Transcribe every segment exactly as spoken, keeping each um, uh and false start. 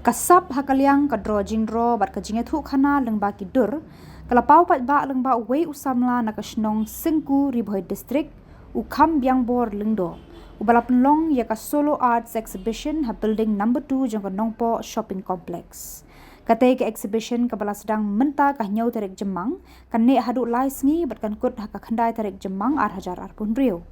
Ka sap ha ka liang ka draw jingdraw bad ka jingïathuh khana lyngba ki dur, ka la paw paidbah lyngba uwei u samla na ka shnong Syngku, Ri Bhoi District, u Khambiangbor Lyngdoh, uba la pynlong ïa ka Solo Arts Exhibition ha building number two jong ka Nongpoh Shopping Complex. Katei ka exhibition kaba la sdang mynta ka hynñiew tarik Jymmang, kan neh haduh lai sngi bad kan kut ha ka khyndai tarik Jymmang ar hajar arphew hynriew.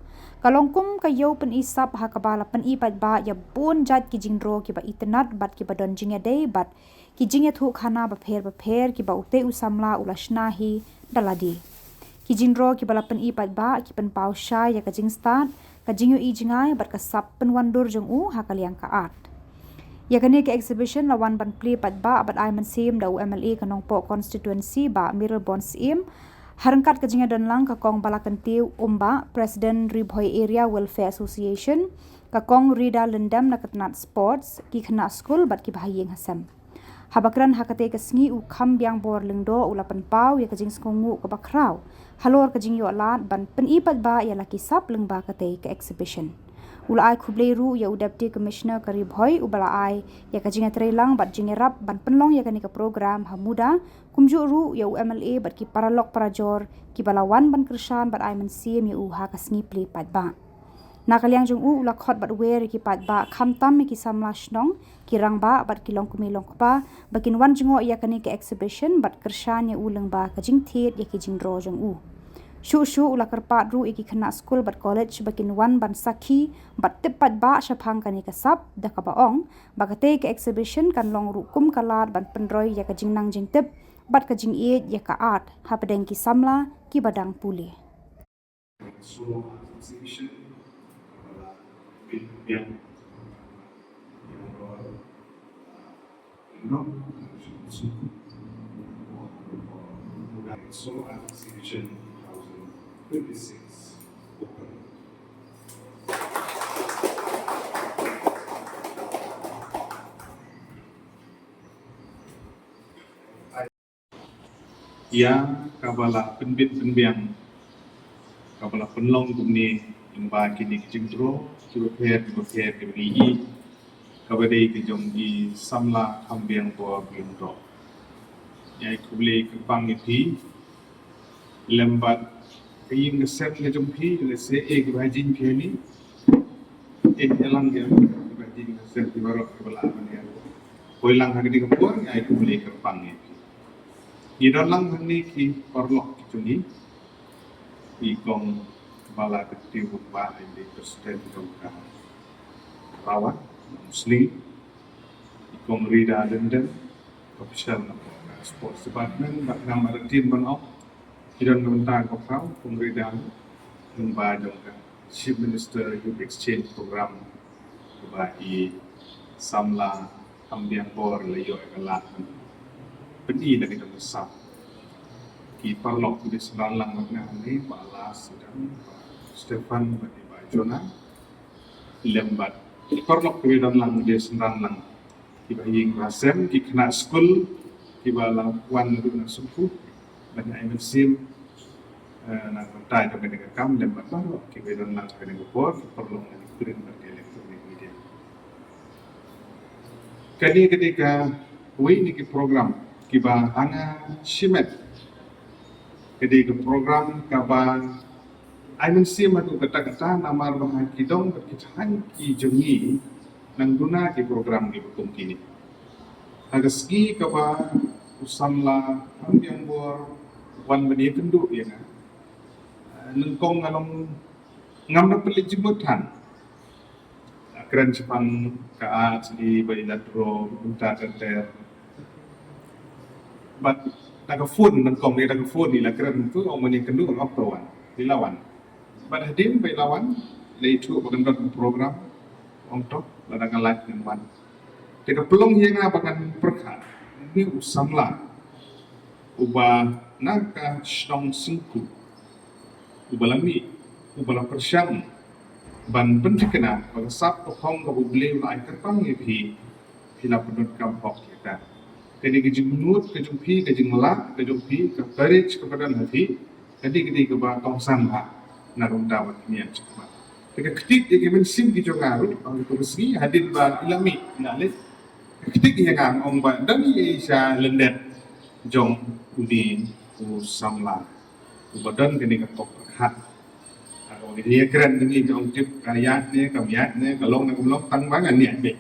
Ka long kum ka ïew pyni sap ha kaba la pyni paidbah ïa bun jait ki jingdraw kiba itynnad bad kiba don jingïadei bad ki jingïathuh khana bapher bapher kiba utei u samla u la shna hi da lade. Ki jingdraw kiba la pyni paidbah ki pynpaw shai ïa ka jingstad, ka jingïohi jngai bad ka sap pynwandur jong u ha ka liang ka art. Ïa kane ka exhibition la wan ban plie paidbah bad ai mynsiem da u M L A ka Nongpoh constituency Bah Mayralborn Syiem, ha ryngkat ka jingïadonlang ka Kong Balakyntiew Umbah, President Ri Bhoi Area Welfare Association, ka Kong Rida Lyngdoh na ka tnat sports, ki khynnah skul bad kiba ha ïing ha sem. Haba kren ha katei ka sngi u Khambiangbor Lyngdoh u la pynpaw ïa ka jingsngewnguh kaba khraw halor ka jingïoh lad ban pyni paidbah ïa la ki sap lyngba katei ka exhibition. U la ai khublei ruh ïa u Deputy Commissioner ka Ri Bhoi uba la ai ïa ka jingïatreilang bad jingïarap ban pynlong ïa kane ka program ha muda, kumjuh ruh ïa u M L A bad ki paralok parajor kiba la wan ban kyrshan bad ai mynsiem ïa u ha ka sngi plie paidbah. Na ka liang jong u u la khot bad wer ïa ki paidbah khamtam ïa ki samla shnong, ki rangbah bad ki longkmie longkpa ba kin wan jngoh ïa kane ka exhibition bad kyrshan ïa u lyngba ka jingthied ïa ki jingdraw jong u. Shuh shuh u la kyrpad ruh ïa ki khynnah skul bad college ba kin wan ban sakhi bad tip paidbah shaphang kane ka sap da kaba ong ba katei ka exhibition kan long ruh kum ka lad ban pynroi ïa ka jingnang jingtip bad ka jingïeit ïa ka art hapdeng ki samla kiba dang pule. Solo Arts Exhibition two thousand twenty-six open. Ïa kaba la pynbit pynbiang, kaba la pynlong kumne lyngba kine ki jingdraw kiba pher kiba pher kiba ngi ïohi, kaba dei ka jong i samla Khambiangbor Lyngdoh. Ïa i khublei kyrpang ïa phi lem bad ka ïing ka sem ka jong phi, lehse e kiba ha jing phi hangne, e ïalang ïa kiba ha jing ka sem kiba rok kiba la ban ïa poi lang ha kane ka por, ïa i khublei kyrpang ïa phi. Ngi don lang hangne ki paralok ki jong ngi, i Kong Balakyntiew Umbah, i dei president jong ka Rawat Nongshlieng, i Kong Rida Lyngdoh, official na ka sports department, bad ngam artin ban ong, ki don na bynta ka khraw, Kong Rida, lyngba jong ka Chief Minister Youth Exchange Program, kaba i samla Khambiangbor la ïoh ïa ka lad ban pyni na ka jong ka sap. Ki paralok ki dei synran lang bad nga hangne, Bah Las, Bah Stephan bad i Bah Jonah. Lem bad ki paralok ki dei don lang, ki dei synran lang, kiba ha ïing ha sem, ki khynnah skul kiba la wan naduh na Syngku ban ai mynsiem, eh, na ka bynta jong kane ka kam, lem bad baroh kiba don lang ha kane ka por, ki paralok na ka print bad ka electronic media. Kane ka dei kawei na ki program kiba ha nga shimet ka dei ka program kaba ai mynsiem haduh katta katta, namar ba ha ki dong bad ki thaiñ ki jong ngi nang duna ki program kiba kum kine. Ha ka sngi kaba u samla Khambiangbor wan ban ïakynduh ïa nga, eh, nyngkong nga long, ngam da pynleit jingmut than. Kren shaphang ka art, i ba i la draw kumta ter ter. Bad da ka phone, nyngkong da ka phone i la kren, to ong ban ïakynduh, ong to wan. I la wan. Bad hadien ba i la wan, la ïathuh ba kan don program, ong to, lada nga lait ngan wan. Te ka pynlong ïa nga ba ngan pyrkhat, une u samla uba na ka shnong Syngku, uba la mih, uba la pyrshang ban pynthikna ba ka sap ka phong kaba U Blei u la ai kyrpang ïa phi, phi la pyndonkam hok ïa ka. Kane ka jingmut ka jong phi, ka jinglah ka jong phi, ka courage kaba don ha phi, ka dei, ka dei kaba kongsan bha na ka bynta ba phi ïa shakmat. Te ka ktit ïa ki mynsiem ki jong nga ruh ha katu ka sngi, hadien ba i la mih, i la leit, Ktik ïa nga ong ba don ïa sha lyndet jong uni u samla uba don kane ka kop pyrkhat. Ka ong ïa kren ni ka ong tip ka ïaid ne kam ïaid ne ka long ne kam long tang ba ngan ïaid beit.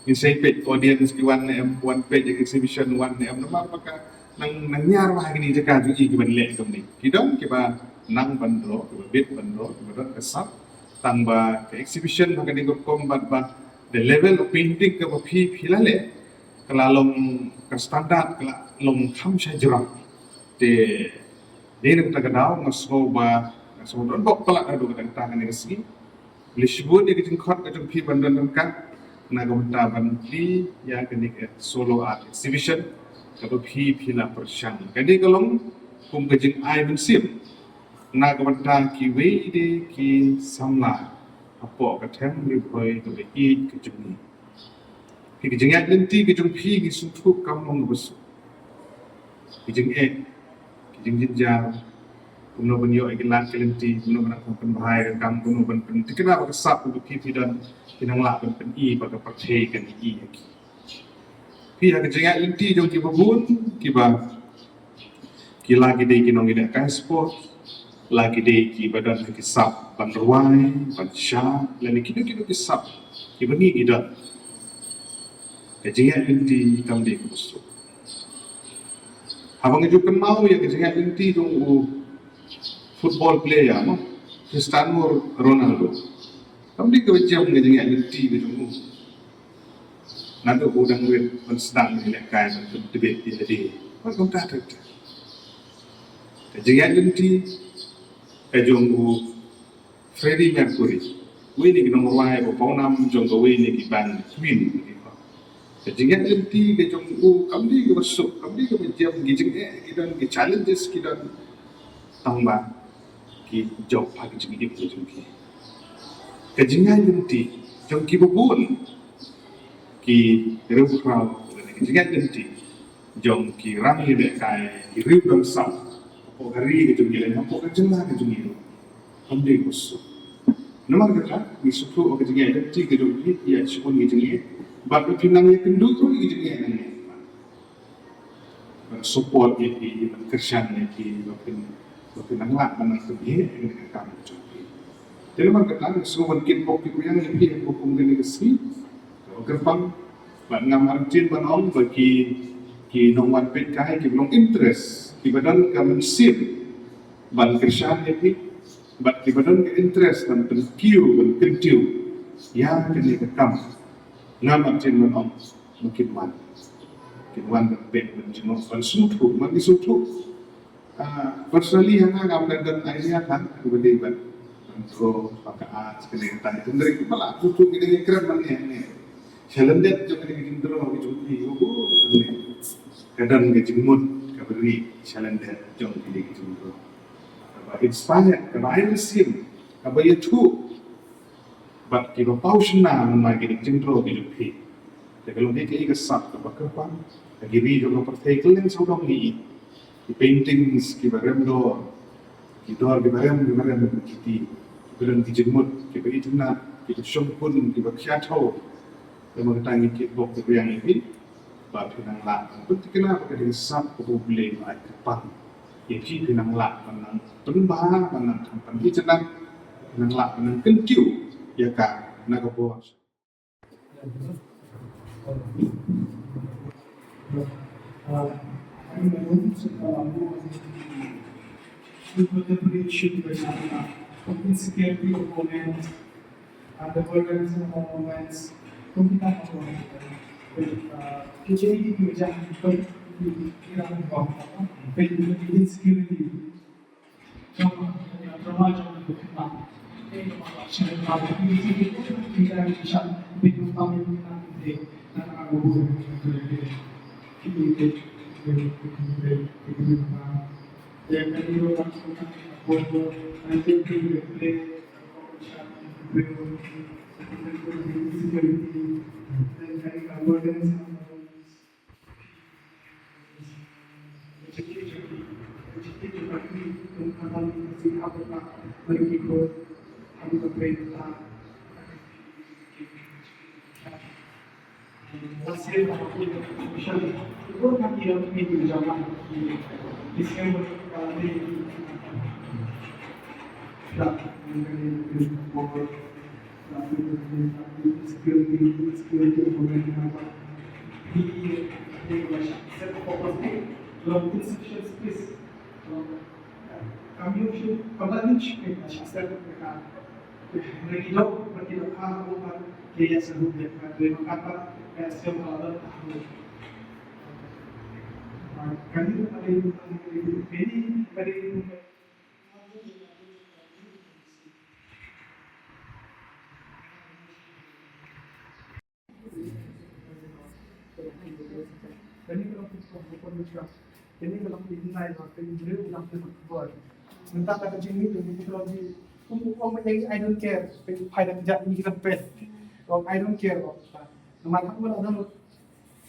Ngi sei peit audience ki wan ne em, wan peit exhibition wan ne em namar ba ka nang nang ñiar ba ha kine jaka jong i ki ban leh kumne. Ki don kiba nang ban doh kiba bit ban doh kiba don ka sap tang ba ka exhibition ba kane ka kom bad ba the level of painting kaba phi phi la leh ka la long ka standard ka la long kham sha jrong. Te dei na kata ka daw nga sngew ba nga sngew don bok palat haduh katta katta kane ka sngi. Leh shibun ïa ka jingkhot ka jong phi ban don ryngkat na ka bynta ban plie ïa kane ka solo art exhibition kaba phi phi la pyrshang. Kane ka long kum ka jingai mynsiem na ka bynta kiwei de ki samla hapoh ka them Ri Bhoi kaba ïeit ka jong ngi. Ki jingïaid lynti ki jong phi ki sngewthuh kam long kaba suk. Ki jingeh, ki jingjynjar, kumno ban ïoh ïa ki lad ki lynti, kumno ban nang pynbha ïa ka kam, kumno ban pynthikna ba ka sap kaba phi phi don ki nang lah ban pyni ba ka pyrthei kan ïohi ïa ki. Phi ha ka jingïaid lynti jong kiba bun kiba ki la ki dei ki nongïalehkai sport, la ki dei kiba don ki sap ban rwai ban shad lane kino kino ki sap kiba ngi ki don. Ka jingïaid lynti kam dei kaba suk. Haba nga ju kynmaw ïa ka jingïaid lynti jong u football player mo Cristiano Ronaldo. Kam dei kaba jem ka jingïaid lynti ka jong u. Naduh ba u dang rit ban sdang ban lehkai ban pyntbit ïa lade. Wat kumta te. Ka jingïaid lynti ka jong u Freddie Mercury. Uwei na ki nongrwai ba pawnam jong kawei na ki band Queen. Ka jingïaid lynti ka jong u kam dei kaba suk, kam dei kaba jem, ki jingeh ki don, ki challenges ki don. Tang ba ki jop ha ki jingim ki jong ki. Ka jingïaid lynti jong kiba bun ki riewkhraw, ka jingïaid lynti jong ki rangïalehkai, ki riew domsap hapoh ka ri ka jong ngi lane hapoh ka jylla ka jong ngi ruh. Kam dei kaba suk. Namar kata ngi sngewthuh ba ka jingïaid lynti ka jong phi ïaid shibun ki jingeh bad ba phi nang ïakynduh ruh ïa ki jingeh nangne. Ban support ïa ki, ban kyrshan ïa ki, ba phin, ba phin nang lah ban nang pynheh ïa ka kam ka jong phi. Te namar kata nga sngew ban kit bok kit wiang ïa phi ha ka kum kane ka sngi kaba kyrpang. Bad ngam arjin ban ong ba ki, ki nongwan peit kai kiba long interest, kiba don ka mynsiem ban kyrshan ïa phi bad kiba don ka interest ban pynkiew ban kyntiew ïa kane ka kam. Ngam arjin ban ong ba kin wan, kin wan ban peit ban jngoh ban sngewthuh, ban sngewthuh. Ah, personally ha nga ngam don idea tang kaba dei ban, ban draw ba ka art kane kata. Hynrei kumba la sngewthuh kine ki kren man ne ne. Sha lyndet jong kine ki jingdraw ki jong ki, oh, oh, ka don ka jingmut kaba ri sha lyndet jong kine ki jingdraw. Kaba inspire, kaba ai mynsiem, kaba ïathuh. Bad kiba paw shynna man la kine ki jingdraw ki jong phi. Te ka long dei kaei ka sap kaba kyrpang ha ki ri jong ka pyrthei kylleng sawdong ngi. Ki paintings kiba rem dor, ki dor kiba rem, kiba rem ki ti, kiba don ki jingmut, kiba itynnat, kiba shongkun, kiba khia thew. Te ma kata ngi kit bok kit wiang ïa phi ba phi nang lah ban pynthikna ba ka dei ka sap kaba U Blei u ai kyrpang ïa phi, phi nang lah ban nang pynbha, ban nang kham pynhiar jnang, phi nang lah ban nang kyntiew ïa ka na ka bor. Last year, commission, report na kira ni tu jama. This year, kami security, security, security, security, kami usu kembali ke masyarakat mereka. Mereka hidup, mereka hidup ha umat dia yang sebut mereka terima kata yang siapa Allah tahu. Kami ada ini pada Kane ka long ka jingpynbeit, kane ka long ka jingmih ka jong ki khubor. Mynta ka jingmih ka jong ki technology, kum u ong ma ïa ngi, "I don't care." Pynphai da ka jait ngi ki pynpeit. Ong, "I don't care." Ong, namar ha u la don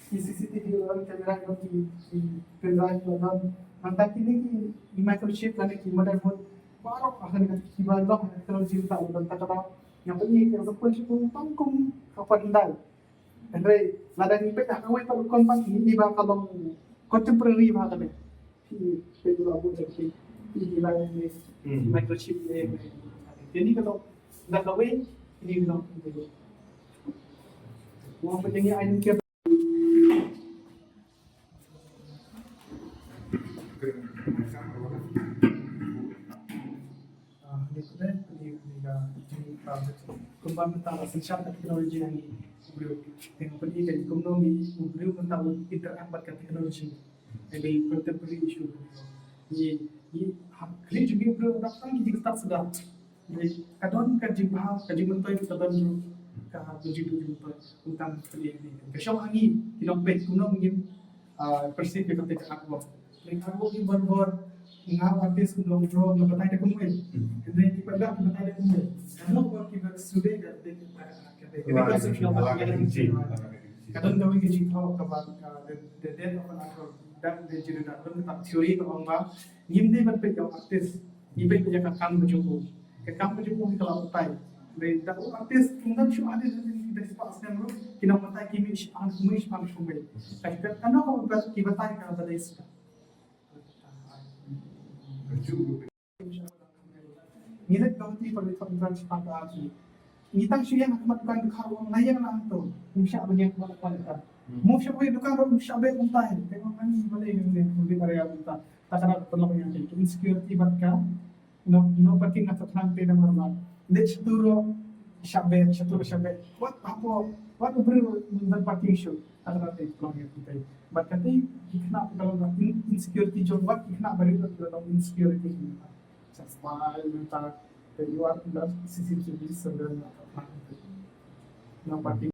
ki C C T V, la don camera, la don ki, ki pendrive, la don. Mynta kine ki, ki microchip lane ki motherboard, baroh ha kane ka, kiba long ha ka technology mynta, la don. Kata ka daw nga pynïaid example sha u tang kum ka por hyndai. Hynrei lada ngi peit ha kawei pat u rukom pat, ngi i ba ka long contemporary bha kane. Phi peit u la buh da ki, phi i la ne, Hmm. microchip ne. Kine ki long da kawei, kine ki long. Wan peit ïa ngi, ai ngi. Ah, ni kene, ni, ni ka, ni ka, kumba mynta la synshar ka technology hangne, u briew. Te nga pyni ka kumno ngi, u briew mynta u interact bad ka technology. Ene contemporary issue. Ngi, ngi, ha, kane jong ngi u briew u dap tang ki jingstad suda. Ngi, ka don ka jingbha, ka jingmyntoi, ka don ruh ka jingduh jingmyntoi. Kumta ngi pyni hangne. Ka shong ha ngi, ki nongpeit, kumno ngin, ah, perceive ïa kata ka artwork. Lane artwork hi barabor nga artist, nga dang draw, nga batai da kumwei. Hmm. Hynrei ki paidbah ki batai da kumwei. Ka artwork ki ba survey ka dei ka, ka dei ka Right. conceptual Ala ka jingsi. Ka don kawei ka jingthoh kaba, uh, the, the death of an artwork. That the jingthoh, don kata theory ka ong ba ngim dei ban peit ïa u artist. Ngi peit ïa ka kam ka jong u. Ka kam ka jong u hi ka la batai. Dei da u artist, kum dang shu hadien hadien ki dei spah snem ruh, ki nongbatai ki mih shiphang kumwei shiphang kumwei. Ka, ka, kano ka ba ki batai ka ba dei spah. Ngi leit ba ti pyrthei thok intran shiphang ka arti. Ngi tang shu ïeng ha khmat dukan dkhar, ong la ïeng na hangto. Um shah ba ïeng khmat dukan dkhar. Hmm. Move sha kawei dukan ruh um shah beh kumta hi. Te ong ani balei ne, ne, ne, ne, ne, ta. Ta ka dei pynlong ïa ka insecurity bad ka no, no parking, nga tang te namar ba leit shatu ruh shah beh, shatu ruh shah beh. Wat hapoh, wat u briew u dang parking shuh. Ta ka dei pynlong ïa ka. Bad kata ki khynnah ka long in-, insecurity jong wat ki khynnah barit ki long insecurity. Sa spah mynta te ïoh da C C T V surveillance. No parking.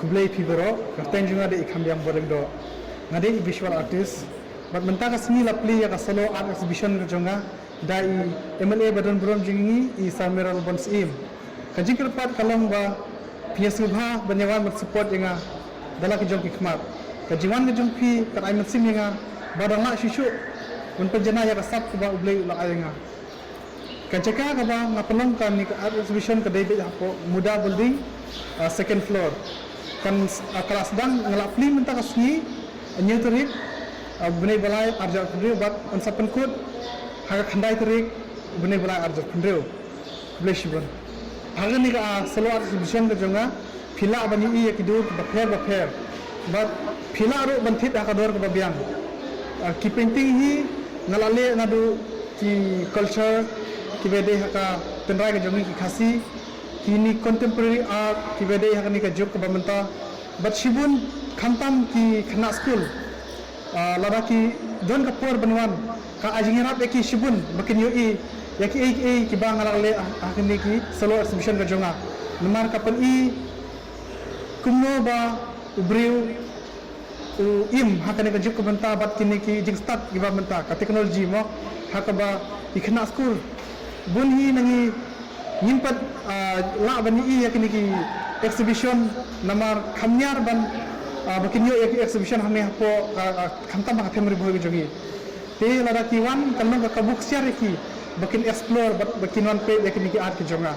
Khublei phi baroh, ka kyrteng jong nga dei Ikham Biang Boreng Doh. Nga dei visual artist, Bad mynta ka sngi la plie ïa ka solo art exhibition ka jong nga da i M L A ba don burom jong ngi, i Sir Mayralborn Syiem. Ka jingkyrpad ka long ba phi ïasngewbha ban ïawan ban support ïa nga da la ki jong ki khmat. Ka jingwan ka jong phi kan ai mynsiem ïa nga ba dang lah shuh shuh ban pynjanai ïa ka sap kaba U Blei u la ai ïa nga. Ka jaka kaba nga pynlong kane ka art exhibition ka dei beit hapoh Muda Building, ah, second floor. Kan, ah, ka la sdang, nga la plie mynta ka sngi, hynñiew tarik, ah, bnai ba lai arhajar arphew hynriew bad yn sa pynkut ha ka khyndai tarik bnai ba lai arhajar arphew hynriew. Khublei shibun. Ha kane ka, ah, solo art exhibition ka jong nga, phi lah ban ïohi ïa ki dur bapher bapher. Bad phi lah ruh ban thied ha ka dor kaba biang. Ah, ki painting hi nga la leh naduh ki culture kiba dei ha ka tynrai ka jong ngi ki Khasi, kine contemporary art kiba dei ha kane ka juk kaba mynta. Bad shibun khamtam ki khynnah skul. Ah, lada ki don ka por ban wan, ka ai jingïarap ïa ki shibun ba kin ïohi ïa kiei kiei kiba nga la leh ha, ha kine ki solo exhibition ka jong nga. Namar ka pyni kumno ba u briew u im ha kane ka juk ka mynta bad kine ki jingstad kiba mynta ka technology mo, ha kaba ki khynnah skul bun hi na ngi ngim pat, ah, lah ban ïohi ïa kine ki exhibition namar kham ñiar ban, ah, ba kin ïoh ïa ki exhibition hangne hapoh, ah, ah, khamtam ha ka them Ri Bhoi ka jong ngi. Te lada ki wan kan long ka kabu ksiar ïa ki ba kin explore bad ba kin wan peit ïa kine ki art ki jong nga.